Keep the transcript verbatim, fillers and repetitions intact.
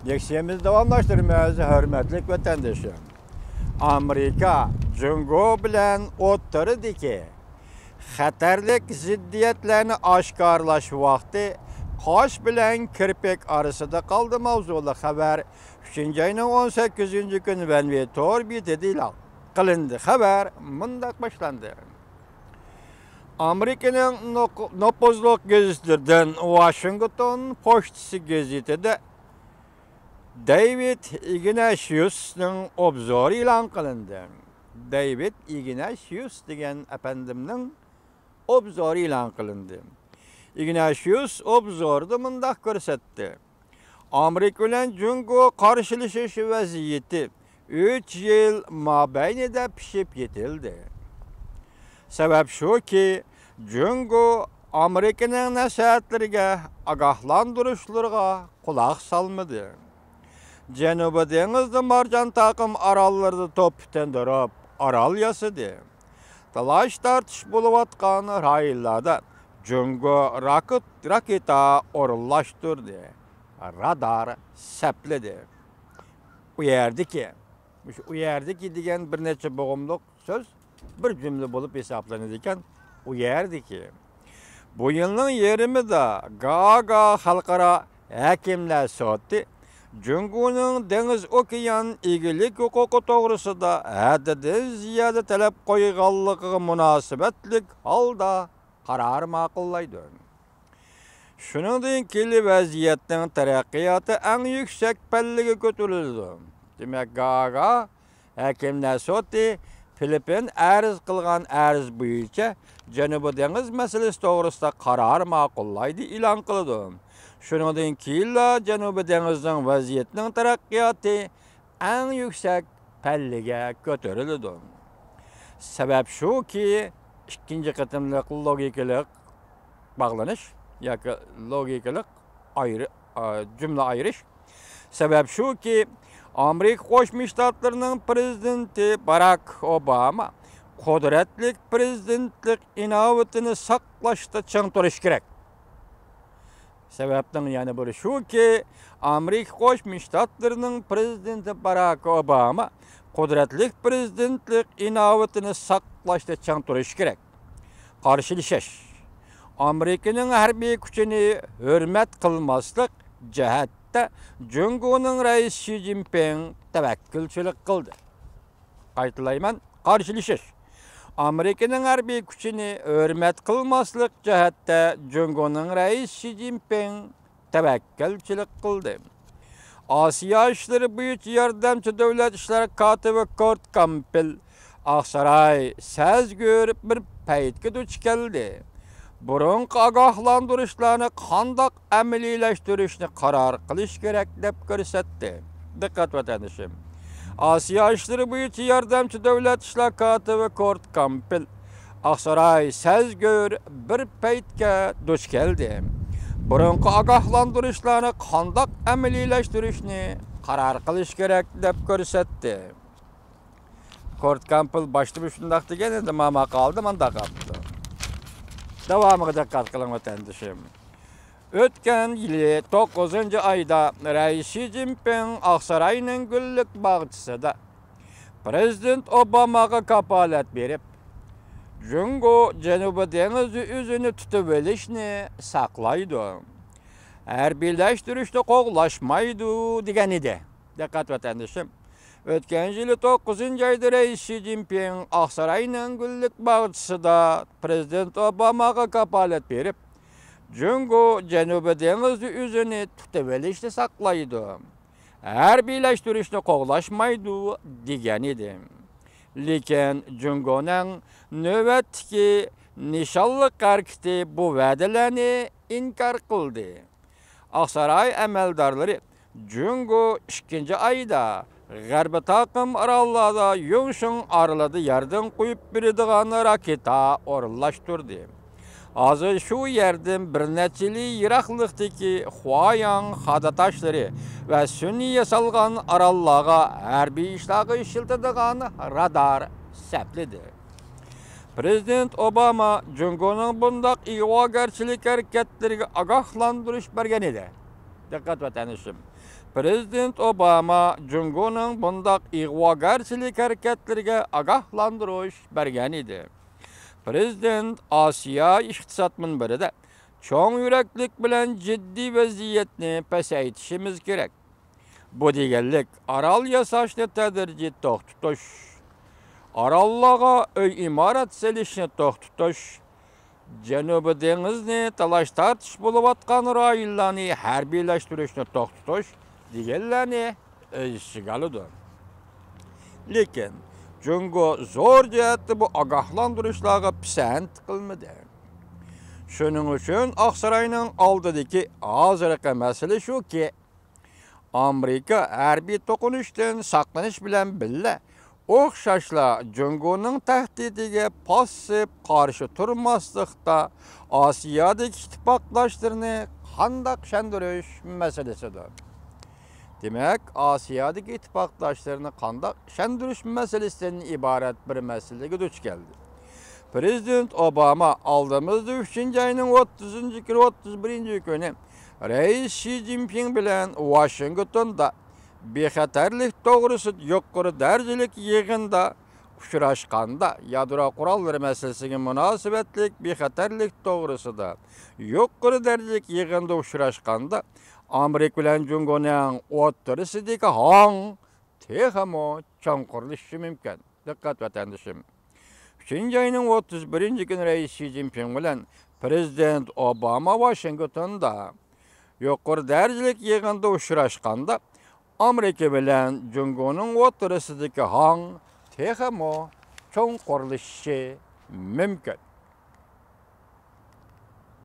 لېكسىيەمىزنى داۋاملاشتۇرىمىز، ھۆرمەتلىك ۋەتەندىشىم. ئامېرىكا جۇڭگو بىلەن ئوتتۇرىدىكى خەتەرلىك زىددىيەتلەرنى ئاشكارىلاش ۋاقتى قاش بىلەن كىرپىك ئارىسىدا قالدى ماۋزۇلۇق خەۋەر ئۈچىنچى ئاينىڭ ئون سەككىزىنچى كۈنى ۋەنۋې تور بېتىدە ئېلان قىلىندى. خەۋەر مۇنداق باشلاندى. ئامېرىكىنىڭ نوق-، نوپۇزلۇق گېزىتلىرىدىن ۋاشىنگتون پوچتىسى گېزىتىدە دەيۋىد ئىگناشيۇسنىڭ ئوبزورى ئېلان قىلىندى. دەيۋىد ئىگناشيۇس دېگەن ئەپەندىمنىڭ ئوبزورى ئېلان قىلىندى. ئىگناشيۇس ئوبزوردا مۇنداق كۆرسەتتى. ئامېرىكا بىلەن جۇڭگو قارشىلىشىش ۋەزىيىتى ئۈچ يىل مابەينىدە پىشىپ يېتىلدى. سەۋەب شۇكى، جۇڭگو ئامېرىكىنىڭ نەسىھەتلىرىگە، ئاگاھلاندۇرۇشلىرىغا قۇلاق سالمىدى. جەنۇبىي دېڭىزدا مارجان تاقىم ئاراللىرىدا توپا تىندۇرۇپ، ئارال ياسىدى. تالاش-تارتىش بولۇۋاتقان رايونلاردا جۇڭگو راكېت-، راكېتا ئورۇنلاشتۇردى، رادار سەپلىدى. ئۇ يەردىكى، مۇشۇ ئۇ يەردىكى دېگەن بىر نەچچە بوغۇملۇق سۆز بىر جۈملە بولۇپ ھېسابلىنىدىكەن. ئۇ يەردىكى. بۇ يىلنىڭ يېرىمىدا گاگا خەلقئارا ھەكىملەر سوتى جۇڭگونىڭ دېڭىز ئوكيان ئىگىلىك ھوقۇقى توغرىسىدا ھەددىدىن زىيادە تەلەپ قويغانلىقىغا مۇناسىۋەتلىك ھالدا قارار ماقۇللايدۇ. شۇنىڭدىن كېيىن ۋەزىيەتنىڭ تەرەققىياتى ئەڭ يۈكسەك پەللىگە كۆتۈرۈلىدۇ. دېمەك، گاگا ھەكىملەر سوتى فىلىپپىن ئەرز قىلغان ئەرز بويىچە جەنۇبىي دېڭىز مەسىلىسى توغرىسىدا قارار ماقۇللايدۇ، ئېلان قىلىدۇ. شۇنىڭدىن كېيىنلا جەنۇبىي دېڭىزنىڭ ۋەزىيىتىنىڭ تەرەققىياتى ئەڭ يۈكسەك پەللىگە كۆتۈرۈلىدۇ. سەۋەب شۇكى، ئىككىنچى قېتىملىق لوگىكىلىق باغلىنىش ياكى لوگىكىلىق ئايرى-، ئا، جۈملە ئايرىش. سەۋەب شۇكى، ئامېرىكا قوشما شتاتلىرىنىڭ پىرېزىدېنتى باراك ئوباما قۇدرەتلىك پىرېزىدېنتلىق ئىناۋىتىنى ساقلاشتا چىڭ تۇرۇشى كېرەك. سەۋەبنىڭ يەنە بىرى شۇكى، ئامېرىكا قوشما شتاتلىرىنىڭ پىرېزىدېنتى باراك ئوباما قۇدرەتلىك پىرېزىدېنتلىق ئىناۋىتىنى ساقلاشتا چىڭ تۇرۇشى كېرەك. قارشىلىشىش، ئامېرىكىنىڭ ھەربىي كۈچىنى ھۆرمەت قىلماسلىق جەھەتتە جۇڭگونىڭ رەئىسى شى جىنپىڭ تەۋەككۈلچىلىك قىلدى. قايتىلايمەن، قارشىلىشىش. ئامېرىكىنىڭ ھەربىي كۈچىنى ھۆرمەت قىلماسلىق جەھەتتە جۇڭگونىڭ رەئىسى شى جىنپىڭ تەۋەككۈلچىلىك قىلدى. ئاسىيا ئىشلىرى بويىچە ياردەمچى دۆلەت ئىشلار كاتىپى كورت كامپېل، ئاقساراي سەزگۈر بىر پەيتكە دۇچ كەلدى. بۇرۇنقى ئاگاھلاندۇرۇشلارنى قانداق ئەمەلىيلەشتۈرۈشنى قارار قىلىش كېرەك، دەپ كۆرسەتتى. دىققەت، ۋەتەندىشىم! ئاسىيا ئىشلىرى بويىچە ياردەمچى دۆلەت ئىشلار كاتىپى كورت كامپېل، ئاقساراي سەزگۈر بىر پەيتكە دۇچ كەلدى. بۇرۇنقى ئاگاھلاندۇرۇشلارنى قانداق ئەمەلىيلەشتۈرۈشنى قارار قىلىش كېرەك، دەپ كۆرسەتتى. كورت كامپېل باشتا بىر شۇنداق دېگەن ئىدى، ماما قالدى مانداق قاپتۇ. داۋامىغا دىققەت قىلىڭ، ۋەتەندىشىم. ئۆتكەن يىلى توققۇزىنچى ئايدا رەئىس شى جىنپىڭ ئاقساراينىڭ گۈللۈك باغچىسىدا پىرېزىدېنت ئوباماغا كاپالەت بېرىپ، جۇڭگو جەنۇبىي دېڭىزدا ئۆزىنى تۇتۇۋېلىشنى ساقلايدۇ، ھەربىيلەشتۈرۈشنى قوغلاشمايدۇ، دېگەن ئىدى. دىققەت، ۋەتەندىشىم! ئۆتكەن يىلى توققۇزىنچى ئايدا رەئىس شى جىنپىڭ ئاقساراينىڭ گۈللۈك باغچىسىدا پىرېزىدېنت ئوباماغا كاپالەت بېرىپ، جۇڭگو جەنۇبىي دېڭىزدا ئۆزىنى تۇتۇۋېلىشنى ساقلايدۇ، ھەربىيلەشتۈرۈشنى قوغلاشمايدۇ، دېگەن ئىدى. لېكىن جۇڭگونىڭ نۆۋەتتىكى نىشانلىق ھەرىكىتى بۇ ۋەدىلەرنى ئىنكار قىلدى. ئاقساراي ئەمەلدارلىرى جۇڭگو ئىككىنچى ئايدا غەربىي تاقىم ئاراللاردا يۇڭشىڭ ئارىلىدا يەردىن قويۇپ بېرىدىغان راكېتا ئورۇنلاشتۇردى. ھازىر شۇ يەردىن بىر نەچچە لى يىراقلىقتىكى خۇاياڭ خادا تاشلىرى ۋە سۈنئىي ياسالغان ئاراللارغا ھەربىي ئىشلارغا ئىشلىتىدىغان رادار سەپلىدى. پىرېزىدېنت ئوباما جۇڭگونىڭ بۇنداق ئىغۋاگەرچىلىك ھەرىكەتلىرىگە ئاگاھلاندۇرۇش بەرگەن ئىدى. دىققەت ۋەتەندىشىم، پىرېزىدېنت ئوباما جۇڭگونىڭ بۇنداق ئىغۋاگەرچىلىك ھەرىكەتلىرىگە ئاگاھلاندۇرۇش بەرگەن ئىدى. پىرېزىدېنت ئاسىيا ئىقتىساد مۇنبىرىدە چوڭ يۈرەكلىك بىلەن جىددىي ۋەزىيەتنى پەسەيتىشىمىز كېرەك. بۇ دېگەنلىك، ئارال ياساشنى تەدرىجىي توختىتىش، ئاراللارغا ئۆي ئىمارەت سېلىشنى توختىتىش، جەنۇبىي دېڭىزنى تالاش-تارتىش بولۇۋاتقان رايونلارنى ھەربىيلەشتۈرۈشنى توختىتىش دېگەنلەرنى ئۆز ئىچىگە ئالىدۇ. لېكىن، جۇڭگو زور جەھەتتە بۇ ئاگاھلاندۇرۇشلارغا پىسەنت قىلمىدى. شۇنىڭ ئۈچۈن ئاقساراينىڭ ئالدىدىكى ھازىرقى مەسىلە شۇكى، ئامېرىكا ھەربىي توقۇنۇشتىن ساقلىنىش بىلەن بىللە، ئوخشاشلا جۇڭگونىڭ تەھدىتىگە پاسسىپ قارشى تۇرماسلىقتا، ئاسىيادىكى ئىتتىپاقداشلىرىنى قانداق ئىشەندۈرۈش مەسىلىسىدۇر. دېمەك، ئاسىيادىكى ئىتتىپاقداشلىرىنى قانداق ئىشەندۈرۈش مەسىلىسىدىن ئىبارەت بىر مەسىلىگە دۇچ كەلدى. پىرېزىدېنت ئوباما ئالدىمىزدا ئۈچىنچى ئاينىڭ ئوتتۇزىنچى كۈنى، ئوتتۇز بىرىنچى كۈنى رەئىس شى جىنپىڭ بىلەن ۋاشىنگتوندا بىخەتەرلىك توغرىسىدا يۇقىرى دەرىجىلىك يىغىندا ئۇچراشقاندا، يادرو قوراللىرى مەسىلىسىگە مۇناسىۋەتلىك بىخەتەرلىك توغرىسىدا يۇقىرى دەرىجىلىك يىغىندا ئۇچراشقاندا، ئامېرىكا بىلەن جۇڭگونىڭ ئوتتۇرىسىدىكى ھاڭ تېخىمۇ چوڭقۇرلىشىشى مۇمكىن. دىققەت، ۋەتەندىشىم! ئۈچىنچى ئاينىڭ ئوتتۇز بىرىنچى كۈنى رەئىس شى جىنپىڭ بىلەن پىرېزىدېنت ئوباما ۋاشىنگتوندا يۇقىرى دەرىجىلىك يىغىندا ئۇچراشقاندا، ئامېرىكا بىلەن جۇڭگونىڭ ئوتتۇرىسىدىكى ھاڭ تېخىمۇ چوڭقۇرلىشىشى مۇمكىن.